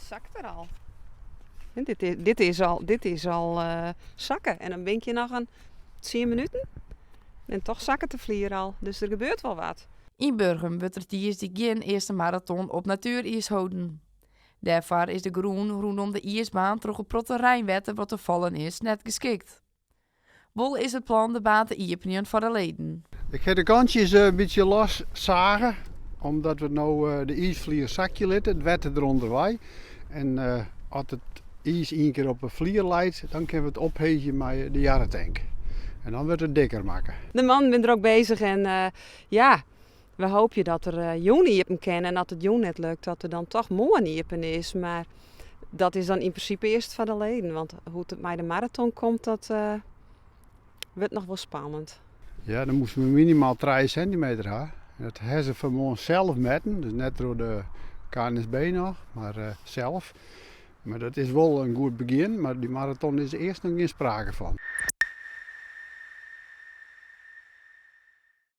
Sakket er al. Dit is, dit is al, dit is al sakke. En dan bin ik hjir noch in tsien minuten en toch sakket de flier al. Dus der gebeurt wol wat. Yn Burgum wurdt der tiisdei gjin earste maraton op natueriis holden. Dêrfoar is de grûn rûnom de iisbaan troch it protte reinwetter wat der fallen is net geskikt. Wol is it plan de baan te iepenjen foar de leden. Ik ha de kantsjes in bytsje los sage, omdat we no de iisflier sakje litte, it wetter derûnder wei. En as it iis ien kear op de flier leit, dan kinne we it opheegje mei de jarretank. En dan wurdt it dikker makke. De mannen binne drok bezich en ja, we hoopje dat er jûn iepen kin. En as it jûn net lukt, dat er dan toch moarn iepen is. Mar dat is dan yn prinsipe earst foar de leden. Want hoe't it mei de maraton komt, dat wurdt noch wol spannend. Ja, dan moasten we minimaal 3 sintimeter ha. Dat ha se fanmoarn sels metten, dus net troch de KNSB noch, mar sels. Mar dat is wol in goed begjin, mar dy maraton is earst noch gjin sprake fan.